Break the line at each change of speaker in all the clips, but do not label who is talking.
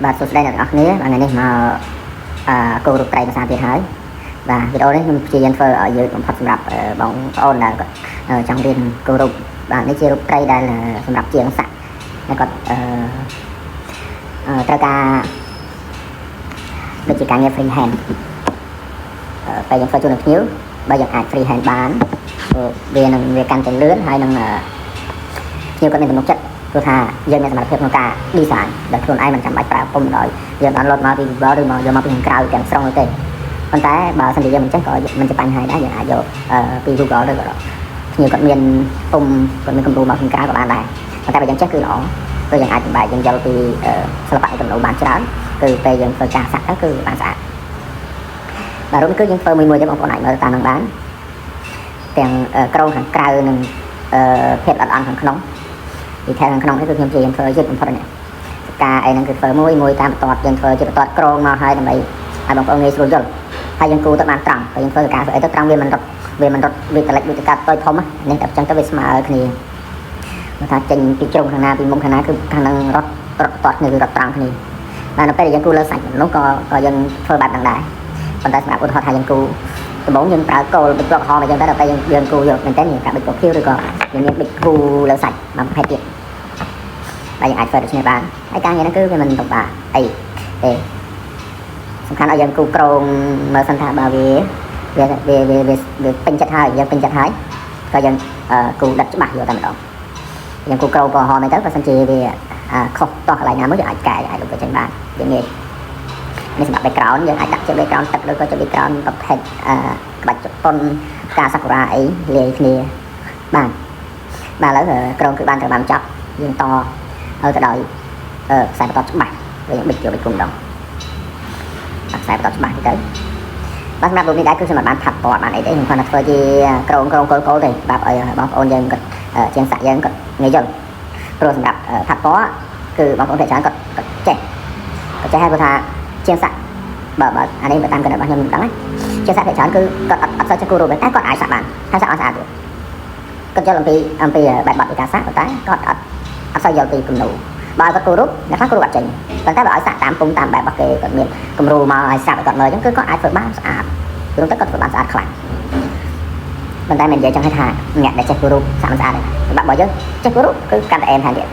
បាទសួស្តីអ្នកទាំងអស់គ្នាបាទថ្ងៃនេះមកអឺគូររូបត្រីភាសាទៀតហើយបាទវីដេអូនេះខ្ញុំព្យាយាមធ្វើឲ្យយឺតបំផុតសម្រាប់អឺបងប្អូនដែលគាត់អឺចង់រៀនគូររូបបាទនេះជារូបត្រីដែលសម្រាប់ជាងសាក់ដែលគាត់អឺអឺត្រូវការដូចជាការងារ free hand អឺពេលយើងធ្វើជូននឹងភ្ញៀវបើយើងអាច free hand បានព្រោះវានឹងវាកាន់តែលឿនហើយនឹងអឺភ្ញៀវគាត់មានទំនុកចិត្តព្រោះថាយើងមានសមត្ថភាពក្នុងការ design ដែលខ្លួនឯងមិនចាំបាច់ប្រើពុំដោយយើង download មកពី Google ឬមកយកមកពីខាងក្រៅទាំងស្រុងនោះទេប៉ុន្តែបើសិនជាយើងមិនចេះក៏មិនជាបញ្ហាដែរយើងអាចយកពី Google ឬក៏ភ្ញៀវគាត់មានពុំគាត់មានគំរូមកខាងក្រៅក៏បានដែរប៉ុន្តែបើយើងចេះគឺល្អព្រោះយើងអាចបំបែកយើងយល់ពីសិល្បៈនៃគំរូបានច្រើនគឺពេលយើងធ្វើការសាក់ទៅគឺបានស្អាតបាទរូបនេះគឺយើងធ្វើមួយមួយទេបងប្អូនអាចមើលតាមនឹងបានទាំងក្រងខាងក្រៅនិងភាពល្អិតល្អន់ខាងក្នុង detail ខាងក្នុងនេះគឺខ្ញុំព្យាយាមធ្វើយឺតបំផុតនេះការអីហ្នឹងគឺធ្វើមួយមួយតាមបន្ទាត់យើងធ្វើជាបន្ទាត់ក្រងមកហើយដើម្បីឲ្យបងប្អូនងាយស្រួលយល់ហើយយើងគូទៅបានត្រង់ហើយយើងធ្វើការធ្វើអីទៅត្រង់វាមិនរត់វាមិនរត់វាតលិចវាតកាត់តូចធំនេះតែអញ្ចឹងទៅវាស្មើគ្នាបើថាចេញពីជ្រុងខាងណាពីមុខខាងណាគឺខាងហ្នឹងរត់រត់បន្ទាត់គ្នាគឺរត់ត្រង់គ្នាបាទនៅពេលដែលយើងគូលើសាច់មនុស្សក៏ក៏យើងធ្វើបែបហ្នឹងដែរប៉ុន្តែសម្រាប់ឧទាហរណ៍ថាយើងគូដំបូងយើងប្រើគោលប៊ិចពណ៌ក្រហមអញ្ចឹងទៅដល់ពេលយើងយើងគូយកមែនតើយើងការប៊ិចពណ៌ខៀវឬក៏យើងមានប៊ិចគូលើសាច់មួយប្រភេទទៀតបាទយើងអាចធ្វើដូច្នេះបានហើយការងារហ្នឹងគឺវាមិនពិបាកអីទេសំខាន់ឲ្យយើងគូក្រងមើលសិនថាបើវាវាវាវាវាពេញចិត្តហើយយើងពេញចិត្តហើយក៏យើងគូដិតច្បាស់យកតែម្ដងយើងគូក្រងពណ៌ហមអីទៅបើសិនជាវាខុសតោះកន្លែងណាមួយយើងអាចកែអាចលុបទៅចេញបានវាងាយនេះសម្រាប់ background យើងអាចដាក់ជា background ទឹកឬក៏ជា background ប្រភេទអឺក្បាច់ជប៉ុនផ្កាសាគុរ៉ាអីលាយគ្នាបានបាទឥឡូវក្រងគឺបានត្រូវបានចប់យើងតឲ្យទៅដោយខ្សែបន្ទាត់ច្បាស់វាយើងបិចយកបិចគុំដងខ្សែបន្ទាត់ច្បាស់ទៅបាទសម្រាប់រូបនេះដែរគឺសម្រាប់បានផាត់ពណ៌បានអីទេខ្ញុំគាត់ថាធ្វើជាក្រងក្រងគោលគោលទេបាទឲ្យបងប្អូនយើងគាត់ជាងសាក់យើងគាត់ងាយយល់ព្រោះសម្រាប់ផាត់ពណ៌គឺបងប្អូនភាគច្រើនគាត់គាត់ចេះគាត់ចេះហើយព្រោះថាជាងសាក់បើបើអានេះបើតាមគណិតរបស់ខ្ញុំមិនដឹងណាជាងសាក់ភាគច្រើនគឺគាត់អត់អត់សូវចេះគូររូបទេតែគាត់អាចសាក់បានហើយសាក់អត់ស្អាតទៀតគាត់យល់អំពីអំពីបែបបទនៃការសាក់ប៉ុន្តែគាត់អត់អត់សូវយល់ពីគំនូរបើគាត់គូររូបអ្នកខ្លះគូររូបអត់ចេញប៉ុន្តែបើឲ្យសាក់តាមពុំតាមបែបរបស់គេគាត់មានគំរូមកឲ្យសាក់ឲ្យគាត់មើលអញ្ចឹងគឺគាត់អាចធ្វើបានស្អាតព្រោះទៅគាត់ធ្វើបានស្អាតខ្លាំងប៉ុន្តែមិននិយាយចង់ឲ្យថាអ្នកដែលចេះគូររូបសាក់មិនស្អាតទេសម្រាប់បើយើងចេះគូររូបគឺកាន់តែអែមថែមទៀត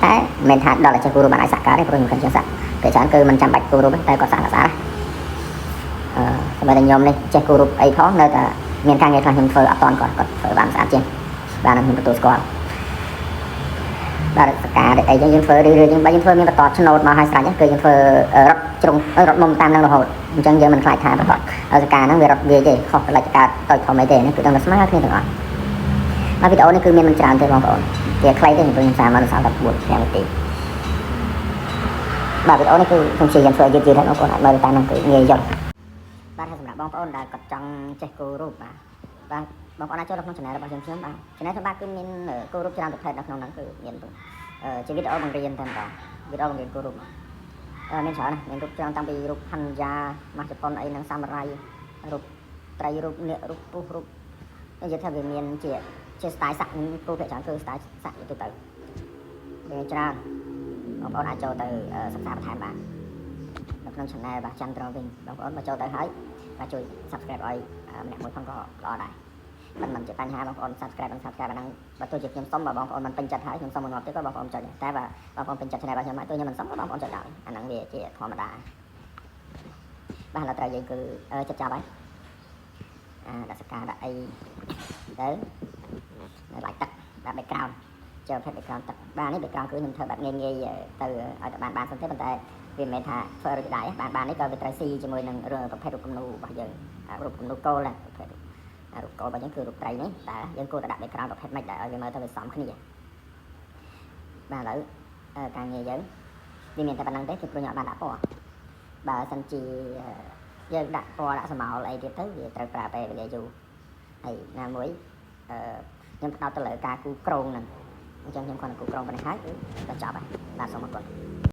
តែមិនថាដល់តែចេះគូររូបបានអាចសាក់កើតទេព្រោះខ្ញុំគិតជាងសាក់ពេលច្រើនគឺមិនចាំបាច់គូររូបទេតែគាត់សាក់ស្អាតអឺសម្រាប់តែខ្ញុំនេះចេះគូររូបអីផងនៅតែមានការងារខ្លះខ្ញុំធ្វើអត់តាន់គាត់គាត់ធ្វើបានស្អាតជាងបាទខ្ញុំទទួលស្គាល់បាទសកាអីចឹងយើងធ្វើរឿយៗយើងបើយើងធ្វើមានបន្តឆ្នោតមកឲ្យស្រេចគឺយើងធ្វើរត់ជ្រុងរត់មុំតាមនឹងរហូតអញ្ចឹងយើងមិនខ្លាចថាបន្តសកាហ្នឹងវារត់វាទេខុសផ្លិចកើតតូចធំអីទេនេះគឺដឹងតែស្មើគ្នាទាំងអស់បាទវីដេអូនេះគឺមានមិនច្រើនទេបងប្អូនវាខ្លីទេខ្ញុំសារមកសល់តែ4 5នាទីបាទវីដេអូនេះគឺខ្ញុំព្យាយាមធ្វើឲ្យយឺតយឺតហើយបងប្អូនអាចមើលតាមនឹងគឺងាយយល់បាទហើយសម្រាប់បងប្អូនដែលគាត់ចង់ចេះគូររូបបាទបាទបងប្អូនអាចចូលទៅក្នុង channel របស់ខ្ញុំខ្ញុំបាទ channel ខ្ញុំបាទគឺមានគូររូបច្រើនប្រភេទនៅក្នុងហ្នឹងគឺមានជាវីដេអូបង្រៀនតែម្ដងវីដេអូបង្រៀនគូររូបមានច្រើនណាស់មានរូបច្រើនតាំងពីរូបផាន់យ៉ាម៉ាស់ជប៉ុនអីហ្នឹងសាមរ៉ៃរូបត្រីរូបនាគរូបពុះរូបនិយាយថាវាមានជាជា style សាក់គូភាគច្រើនគឺ style សាក់ទៅទៅវាច្រើនបងប្អូនអាចចូលទៅសិក្សាបន្ថែមបាននៅក្នុង channel បាទចន្ទត្រវិញបងប្អូនបើចូលទៅហើយបាទជួយ subscribe ឲ្យម្នាក់មួយផងក៏ល្អដែរមិនមិនជាបញ្ហាបងប្អូន subscribe និង subscribe អាហ្នឹងបើទោះជាខ្ញុំសុំបើបងប្អូនមិនពេញចិត្តហើយខ្ញុំសុំមួយងាប់ទៀតក៏បងប្អូនចុចដែរតែបើបងប្អូនពេញចិត្ត channel របស់ខ្ញុំហើយទោះខ្ញុំមិនសុំក៏បងប្អូនចុចដែរអាហ្នឹងវាជាធម្មតាបាទឥឡូវត្រូវយើងគឺចិត្តចាប់ហើយអាដាក់សកាដាក់អីទៅនៅឡាយទឹកដាក់ background ចើភេទ background ទឹកបាទនេះ background គឺខ្ញុំធ្វើបែបងាយងាយទៅឲ្យតែបានបានសិនទេប៉ុន្តែវាមិនមែនថាធ្វើរួចដៃបានបាននេះក៏វាត្រូវស៊ីជាមួយនឹងប្រភេទរូបគំនូររបស់យើងរូបគំនូរគោលដែរប្រភេទរូបគោលរបស់យើងគឺរូបត្រីនេះតើយើងគួរតែដាក់ background ប្រភេទម៉េចដែលឲ្យវាមើលទៅវាសមគ្នាបាទឥឡូវការងារយើងវាមានតែប៉ុណ្្នឹងទេគឺព្រោះខ្ញុំអត់បានដាក់ពណ៌បើសិនជាយើងដាក់ពណ៌ដាក់ស្រមោលអីទៀតទៅវាត្រូវប្រើពេលវេលាយូរហើយណាមួយអឺខ្ញុំផ្ដោតទៅលើការគូក្រងហ្នឹងអញ្ចឹងខ្ញុំគ្រាន់តែគូក្រងប៉ុណ្ណេះហើយគឺដល់ចប់ហើយបាទសូមអរគុណ។